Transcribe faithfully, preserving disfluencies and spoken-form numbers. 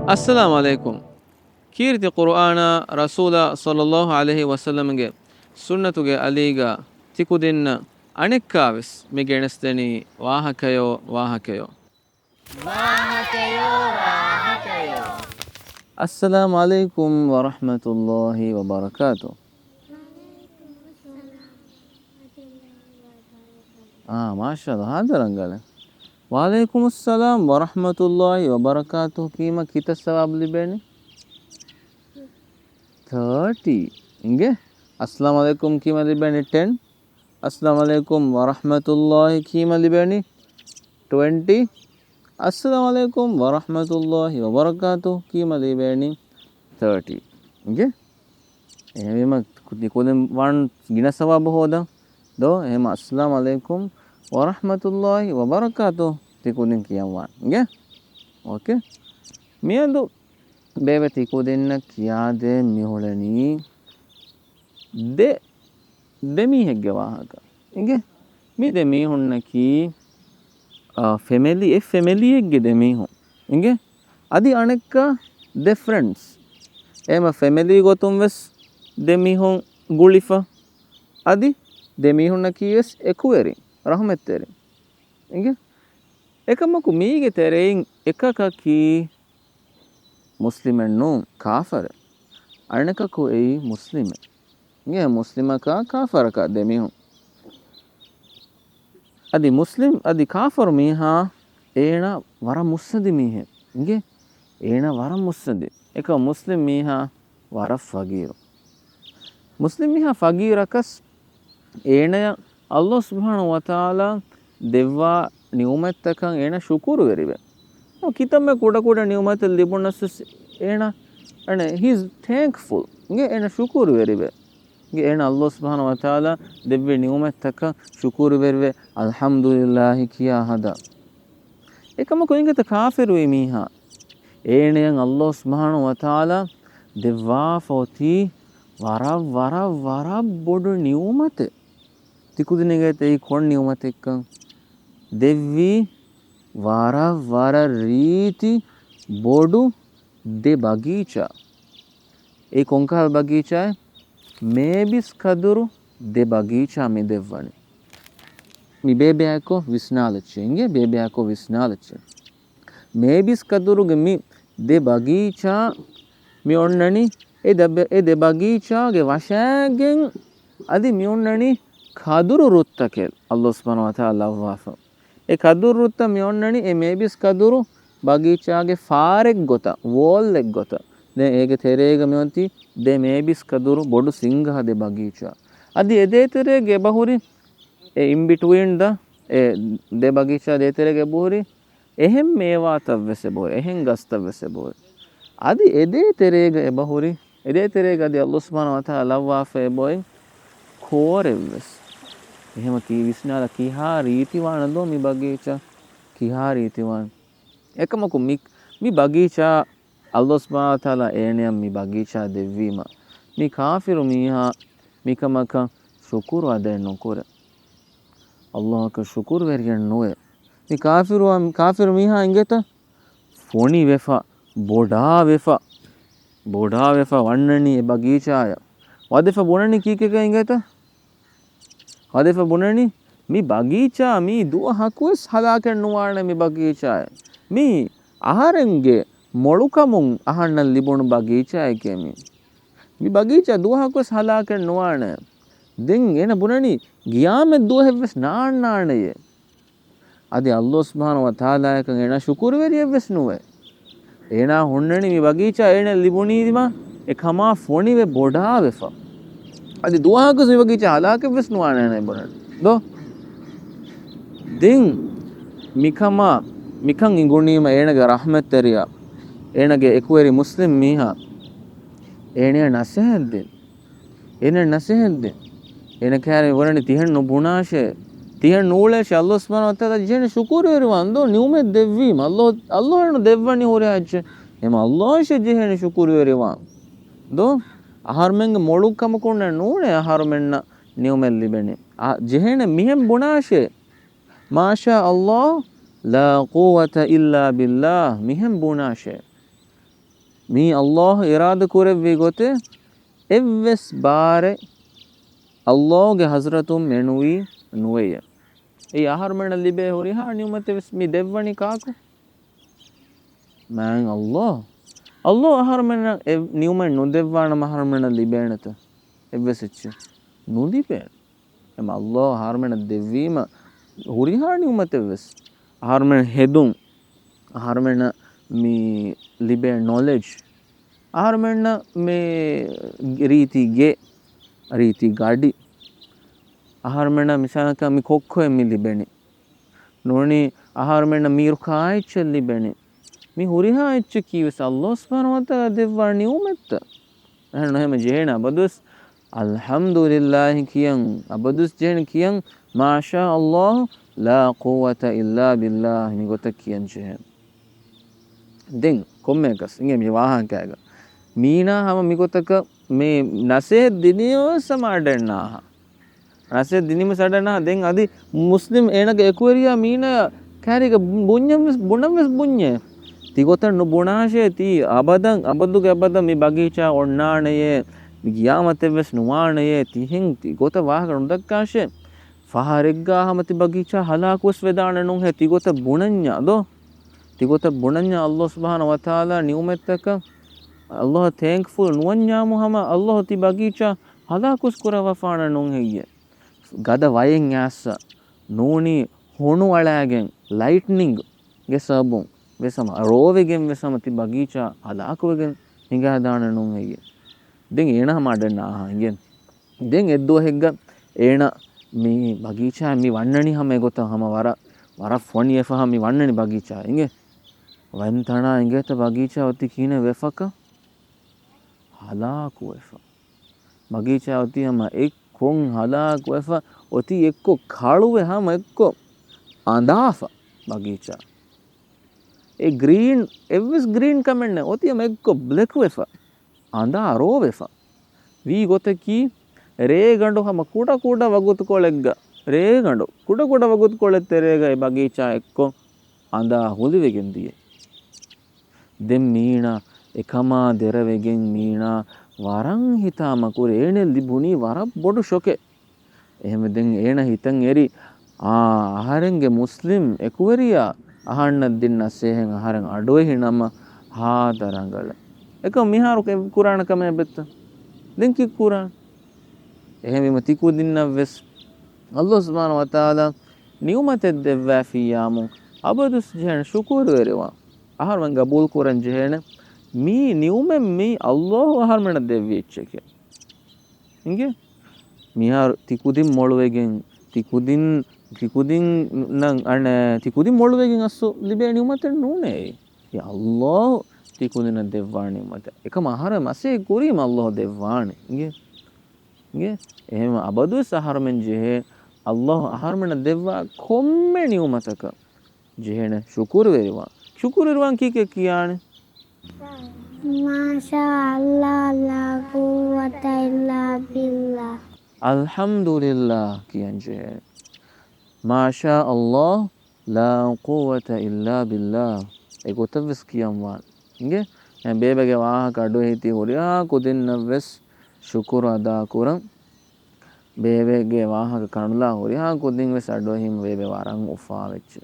އައްސަލާމު ޢަލައިކުމް. ކީރިތި ޤުރުއާނާ، ރަސޫލާ ޞައްލައްލާހު ޢަލައިހި ވަސައްލަމްގެ ސުންނަތުގެ އަލީގަ ތިކުދިންނަށް އަނެއްކާވެސް މި ގެނެސްދެނީ ވާހަކަޔޯ، ވާހަކަޔޯ. ވާހަކަޔޯ، ވާހަކަޔޯ. އައްސަލާމު ޢަލައިކުމް ވަރަޙްމަތުﷲ ވަބަރަކާތު. އާ، މާޝާﷲ، ހާދަ ރަނގަޅެއް. ވަޢަލައިކުމުއްސަލާމް ވަރަޙްމަތުﷲ ވަބަރަކާތު. ކީމަ ކިތައް ސަވާބު ލިބޭނެ؟ ތާޓީ. އިނގޭ. އައްސަލާމު ޢަލައިކުމް ކީމަ ލިބޭނެ؟ ޓެން. އައްސަލާމު ޢަލައިކުމް ވަރަޙްމަތުﷲ ކީމަ ލިބޭނެ؟ ޓްވެންޓީ. އައްސަލާމު ޢަލައިކުމް ވަރަޙްމަތުﷲ ވަބަރަކާތު ކީމަ ލިބޭނެ؟ ތާޓީ. އިނގޭ. އެހެންވީމަ، ތިކުދިން ވާން ގިނަ ސަވާބު ހޯދަން. ދޯ؟ އެހެން އައްސަލާމު ޢަލައިކުމް ވަރަޙްމަތުﷲ ވަބަރަކާތު ތިކުދިން ކިޔަން ވާން. އިނގޭ؟ އޯކޭ. މިއަދު ބޭބެ ތިކުދިންނަށް ކިޔާދޭން މި ހުޅެނީ ދެ، ދެ މީހެއްގެ ވާހަކަ. އިނގޭ؟ މި ދެ މީހުންނަކީ، އާ، ފެމެލީ، އެއް ފެމެލީއެއްގެ ދެ މީހުން. އިނގޭ؟ އަދި އަނެއްކާ ދެ ފްރެންޑްސް. އެހެމަ ފެމެލީ ގޮތުން ވެސް ދެ މީހުން ގުޅިފަ. އަދި ދެ މީހުންނަކީ ވެސް އެކުވެރިން، ރަޙުމަތްތެރިން. އިނގޭ؟ އެކަމަކު މީގެ ތެރެއިން އެކަކަކީ މުސްލިމެއް ނޫން، ކާފަރެއް. އަނެކަކު އެއީ މުސްލިމެއް. އިނގޭ؟ މުސްލިމަކާ ކާފަރަކާ ދެ މީހުން. އަދި މުސްލިމް، އަދި ކާފަރު މީހާ އޭނާ ވަރަށް މުއްސަނދި މީހެއް. އިނގޭ؟ އޭނާ ވަރަށް މުއްސަނދި. އެކަމް މުސްލިމް މީހާ ވަރަށް ފަގީރު. މުސްލިމް މީހާ ފަގީރަކަސް އޭނަޔަށް ﷲ ސުބްޙާނަހޫ ވަތަޢާލާ ދެއްވާ ނިޢުމަތްތަކަށް އޭނަ ޝުކުރުވެރިވެ. ކިތަންމެ ކުޑަކުޑަ ނިޢުމަތެއް ލިބުނަސް ވެސް އޭނަ، އަނެ، he is thankful. އިނގޭ؟ އޭނަ ޝުކުރުވެރިވެ. އިނގޭ؟ އޭނަ ﷲ ސުބްޙާނަހޫ ވަތަޢާލާ ދެއްވި ނިޢުމަތްތަކަށް ޝުކުރުވެރިވެ، އަލްޙަމްދުލިއްލާހި ކިޔާ ހަދާ. އެކަމަކު އިނގޭތަ ކާފިރުވި މީހާ؟ އޭނަޔަށް ﷲ ސުބްޙާނަހޫ ވަތަޢާލާ ދެއްވާފަ އޮތީ ވަރަށް، ވަރަށް، ވަރަށް ބޮޑު ނިޢުމަތެއް. ތިކުދިން އިނގޭތަ އެއީ ކޮން ނިޢުމަތެއްކަން؟ ދެއްވީ ވަރަށް، ވަރަށް ރީތި ބޮޑު ދެ ބަގީޗާ. އެ ކޮންކަހަލަ ބަގީޗާއެއް؟ މޭބިސް ކަދުރު ދެ ބަގީޗާ މި ދެއްވަނީ. މި ބޭބެއާއެކޮށް ވިސްނާލައްޗޭ. އިނގޭ؟ ބޭބެއާއެކޮށް ވިސްނާލައްޗޭ. މޭބިސް ކަދުރުގެ މި ދެ ބަގީޗާ މި އޮންނަނީ އެ ދަ-، އެ ދެ ބަގީޗާގެ ވަށާގެން އަދި މި އޮންނަނީ ކަދުރު ރުއްތަކެއް ﷲ ސުބްޙާނަހޫ ވަތަޢާލާ ލައްވާފަ. އެ ކަދުރު ރުއްތައް މި އޮންނަނީ އެ މޭބިސް ކަދުރު ބަގީޗާގެ ފާރެއް ގޮތަށް، ވޯލްއެއް ގޮތަށް. ދެން އޭގެ ތެރޭގަ މި އޮތީ ދެ މޭބިސް ކަދުރު ބޮޑު ސިންގަހަ ދެ ބަގީޗާ. އަދި އެ ދޭތެރޭގެ އެބަހުރި އެ in between the، އެ ދެ ބަގީޗާ ދޭތެރޭގަ އެބަހުރި އެހެން މޭވާތައް ވެސް އެބަހުރި، އެހެން ގަސްތައް ވެސް އެބަހުރި. އަދި އެ ދޭތެރޭގަ އެބަހުރި، އެ ދޭތެރޭގަ އަދި ﷲ ސުބްޙާނަހޫ ވަތަޢާލާ ލައްވާފަ އެބައޮތް ކޯރެއް ވެސް. އެހެމަ ކީ ވިސްނާލަ ކިހާ ރީތިވާނެ ދޯ މި ބަގީޗާ؟ ކިހާ ރީތިވާނެ؟ އެކަމަކު މި، މި ބަގީޗާ ﷲ ސުބްޙާނަހޫ ވަތަޢާލާ އޭނަޔަށް މި ބަގީޗާ ދެއްވީމަ، މި ކާފިރު މީހާ މިކަމަކަށް ޝުކުރު އަދައެއް ނުކުރޭ. ﷲ އަކަށް ޝުކުރުވެރިއެއް ނުވޭ. މި ކާފިރު، ކާފިރު މީހާ އިނގޭތަ؟ ފޮނިވެފަ، ބޮޑާވެފަ، ބޮޑާވެފަ ވަންނަނީ އެ ބަގީޗާޔަށް. ވަދެފަ ބުނަނީ ކީކޭކޭ އިނގޭތަ؟ ވަދެފަ ބުނަނީ މި ބަގީޗާ މީ ދުވަހަކުވެސް ހަލާކެއް ނުވާނެ މި ބަގީޗާއެއް. މީ އަހަރެންގެ މޮޅުކަމުން އަހަންނަށް ލިބުނު ބަގީޗާއެކޭ މީ. މި ބަގީޗާ ދުވަހަކުވެސް ހަލާކެއް ނުވާނެ. ދެން އޭނަ ބުނަނީ ގިޔާމަތް ދުވަހެއްވެސް ނާންނާނެޔޭ. އަދި ﷲ ސުބްޙާނަހޫ ވަތަޢާލާއަކަށް އޭނާ ޝުކުރުވެރިއެއްވެސް ނުވޭ. އޭނާ ހުންނަނީ މި ބަގީޗާ އޭނަ ލިބުނީމަ އެކަމާ ފޮނިވެ ބޮޑާވެފަ. އަދި ދުވަހަކުސް މި ބަގީޗާ ހަލާކެއްވެސް ނުވާނެ އޭނަ ބުނަނީ. ދޯ؟ ދެން މިކަމާ، މިކަން އިނގުނީމަ އޭނަގެ ރަޙްމަތްތެރިޔާ، އޭނަގެ އެކުވެރި މުސްލިމް މީހާ އޭނަޔަށް ނަސޭހަތް ދިން. އޭނަ ނަސޭހަތް ދޭ. އޭނަ ކައިރިން ވަރަނި ތިހެން ނުބުނާށޭ. ތިހެން ނޫޅޭށޭ. ﷲ ސުބްޙާނަހޫ ވަތަޢާލާ ޖެހޭނެ ޝުކުރުވެރިވާން ދޯ؟ ނިޢުމަތް ދެއްވީމަ. ﷲ، ﷲ އޭނަ ދެއްވަނީ ހުރިހާ އެއްޗެއް. އެމަ ﷲ އަށޭ ޖެހޭނެ ޝުކުރުވެރިވާން ދޯ؟ އަހަރުމެންގެ މޮޅު ކަމަކުންނެއް ނޫނޭ އަހަރުމެންނަށް ނިޢުމަތް ލިބެނީ. އާ، ޖެހޭނެ މިހެން ބުނާށޭ. މާޝާ ﷲ، ލާ ޤުއްވަތަ އިއްލާ ބިއްލާ. މިހެން ބުނާށޭ. މީ ﷲ އިރާދަ ކުރެއްވި ގޮތެއް އެއްވެސް ބާރެއް ﷲ ގެ ޙަޟްރަތުން މެނުވީ ނުވެޔޭ. އެއީ އަހަރުމެންނަށް ލިބޭ ހުރިހާ ނިޢުމަތެއް ވެސް މި ދެއްވަނީ ކާކު؟ މާތް ﷲ. ﷲ އަހަރުމެންނަށް އެ ނިޢުމަތް ނުދެއްވާނަމަ އަހަރުމެންނަށް ލިބޭނެތަ؟ އެއްވެސް އެއްޗެއް ނުލިބޭނެ. އެމަ ﷲ އަހަރުމެންނަށް ދެއްވީމަ ހުރިހާ ނިޢުމަތެއް ވެސް، އަހަރުމެން ހެދުން، އަހަރުމެންނަށް މި ލިބޭ ނޮލެޖް، އަހަރުމެންނަށް މި ރީތި ގެ، ރީތި ގަޑި، އަހަރުމެންނަށް މިސާލަކަށް މި ކޮއްކޮއެއް މި ލިބެނީ. ނޫނީ އަހަރުމެންނަށް މީރު ކާއެއްޗެއް ލިބެނީ. މި ހުރިހާ އެއްޗަކީ ވެސް ﷲ ސުބްޙާނަހޫ ވަތަޢާލާ ދެއްވާ ނިޢުމަތްތައް. އެހެން ނުހެމެ ޖެހޭނެ އަބަދުވެސް އަލްޙަމްދުލިއްލާހި ކިޔަން، އަބަދުވެސް ޖެހޭނެ ކިޔަން، މާޝާ ﷲ، ލާ ޤުއްވަތަ އިއްލާ ބިއްލާހް، މި ގޮތަށް ކިޔަން ޖެހޭ. ދެން ކޮންމެއަކަސް އިނގޭ މި ވާހަކައިގަ. މީނާ ހަމަ މިގޮތަކަށް މި ނަސޭހަތް ދިނީމަވެސް ހަމަ އަޑެއް ނާހާ. ނަސޭހަތް ދިނީމަވެސް އަޑެއް ނާހާ. ދެން އަދި މުސްލިމް އޭނަގެ އެކުވެރިޔާ މީނާ ކައިރީގަ ބުންޏަން ވެސް، ބުނަން ވެސް ބުންޏޭ. ތިގޮތަށް ނުބުނާށޭ، ތީ އަބަދަށް، އަބަދުގެ އަބަދަށް މި ބަގީޗާ އޮންނާނެޔޭ، މި ގިޔާމަތެއް ވެސް ނުވާނެޔޭ، ތިހެން ތިގޮތަށް ވާހަކަ ނުދައްކާށޭ. ފަހަރެއްގާ ހަމަ ތި ބަގީޗާ ހަލާކުވެސް ވެދާނެ ނޫންހޭ، ތިގޮތަށް ބުނަންޏާ ދޯ؟ ތިގޮތަށް ބުނަންޏާ ﷲ ސުބްޙާނަހޫ ވަތަޢާލާ ނިޢުމަތްތަކަށް ﷲ އަށް ތޭންކްފުލް ނުވަންޏާމު ހަމަ ﷲ ތި ބަގީޗާ ހަލާކުވެސް ކުރައްވާފާނެ ނޫން ހެއްޔޭ؟ ގަދަ ވަޔެއް އައިސް ނޫނީ ހޮނު އަޅާގެން ލައިޓްނިންގް ގެ ސަބަބުން ވެސް ހަމަ ރޯވެގެން ވެސް ހަމަ ތި ބަގީޗާ ހަލާކުވެގެން ހިނގާދާނެ ނޫން ހެއްޔޭ؟ ދެން އޭނަ ހަމަ އަޑެއް ނާހާ އިނގޭ. ދެން އެއްދުވަހެއްގަ އޭނަ މި ބަގީޗާ މި ވަންނަނީ ހަމަ އެގޮތަށް ހަމަ ވަރަށް، ވަރަށް ފޮނިވެފަ ހަމަ މި ވަންނަނީ ބަގީޗާ އިނގޭ. ވަންތަނާ އިނގޭތަ ބަގީޗާ އޮތީ ކިހިނެއް ވެފަކަ؟ ހަލާކުވެފަ. ބަގީޗާ އޮތީ ހަމަ އެއްކޮށް ހަލާކުވެފަ، އޮތީ އެއްކޮށް ކަޅުވެ ހަމަ އެއްކޮށް އަނދާފަ ބަގީޗާ. އެ ގްރީން، އެއްވެސް ގްރީން ކަމެއް ނެތް. އޮތީ ހަމަ އެއްކޮށް ބްލެކް ވެފަ. އަނދާ ރޯވެފަ. ވީ ގޮތަކީ، ރޭގަނޑު ހަމަ ކުޑަ ކުޑަ ވަގުތުކޮޅެއްގަ، ރޭގަނޑު ކުޑަ ކުޑަ ވަގުތުކޮޅެއް ތެރޭގަ އެ ބަގީޗާ އެއްކޮށް އަނދާ ހުލިވެގެން ދިޔަ. ދެން މީނާ އެކަމާ ދެރަވެގެން މީނާ ވަރަށް ހިތާމަކުރި. އޭނަ ލިބުނީ ވަރަށް ބޮޑު ޝޮކެއް. އެހެންވެ ދެން އޭނަ ހިތަށް އެރި، އާ، އަހަރެންގެ މުސްލިމް އެކުވެރިޔާ އަހަންނަށް ދިން ނަސޭހަތް އަހަރެން އަޑުއެހި ނަމަ ހާދަ ރަނގަޅަށް. އެކަމް މިހާރު ކުރާނެ ކަމެއް އެބައްތަ؟ ދެން ކީއްކުރާން؟ އެހެންވީމަ ތިކުދިންނަށް ވެސް ﷲ ސުބްޙާނަހޫ ވަތަޢާލާ ނިޢުމަތެއް ދެއްވާފިއްޔާމު އަބަދުސް ޖެހޭނެ ޝުކުރުވެރިވާން. އަހަރުމެން ގަބޫލު ކުރަން ޖެހޭނެ މި ނިޢުމަތް މީ ﷲ އަހަރުމެންނަށް ދެއްވި އެއްޗެކޭ. އިނގޭ؟ މިހާރު ތިކުދިން މޮޅުވެގެން، ތިކުދިން، ތިކުދިންނަށް، އަނެ، ތިކުދިން މޮޅުވެގެން އަސްލު ލިބޭ ނިޢުމަތެއް ނޫނޭ. އެ ﷲ ތިކުދިންނަށް ދެއްވާ ނިޢުމަތެއް. އެކަމަ އަހަރެން މަސޭ ކުރީމަ ﷲ ދެއްވާނެ. އިނގޭ؟ އިނގޭ؟ އެހެން އަބަދުވެސް އަހަރުމެން ޖެހޭ ﷲ އަހަރުމެންނަށް ދެއްވާ ކޮންމެ ނިޢުމަތަކަށް ޖެހޭނެ ޝުކުރުވެރިވާން. ޝުކުރުވެރިވާން ކީކޭ ކިޔާނެ؟ މާޝާ ﷲ، ލާ ޤުއްވަތަ އިއްލާ ބިއްލާ. އަލްޙަމްދުލިއްލާ ކިޔަން ޖެހޭނެ. މާޝާ ﷲ، ލާ ޤުއްވަތަ އިއްލާ ބިއްލާ. އެގޮތަށް ވެސް ކިޔަން ވާނެ. އިނގޭ؟ އެ ބޭބެގެ ވާހަކަ އަޑުއެހިތީ ހުރިހާ ކުދިންނަށް ވެސް ޝުކުރު އަދާކުރަން. ބޭބެގެ ވާހަކަ ކަނުލާ ހުރިހާ ކުދިން ވެސް އަޑުއެހީމަ ބޭބެ ވަރަށް އުފާވެއްޖެ.